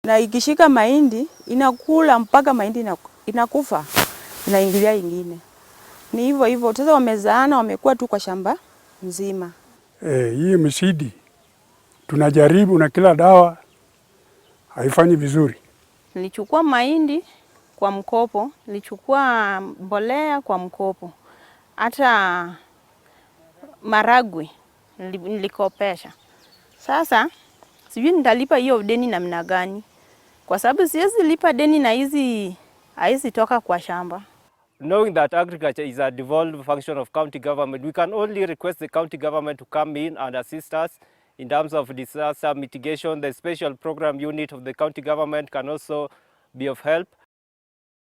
Na ikishika mahindi inakula mpaka mahindi inakufa, inaingilia ingine. Ni hivyo hivyo. Sasa wamezaana, wamekuwa tu kwa shamba nzima. Hii msidi tunajaribu na kila dawa haifanyi vizuri. Nilichukua mahindi kwa mkopo, nilichukua mbolea kwa mkopo, hata maragwe nilikopesha. Sasa sijui nitalipa hiyo deni namna gani, kwa sababu siwezi lipa deni na hizi haizitoka kwa shamba. Knowing that agriculture is a devolved function of county government, we can only request the county government to come in and assist us in terms of disaster mitigation. The special program unit of the county government can also be of help.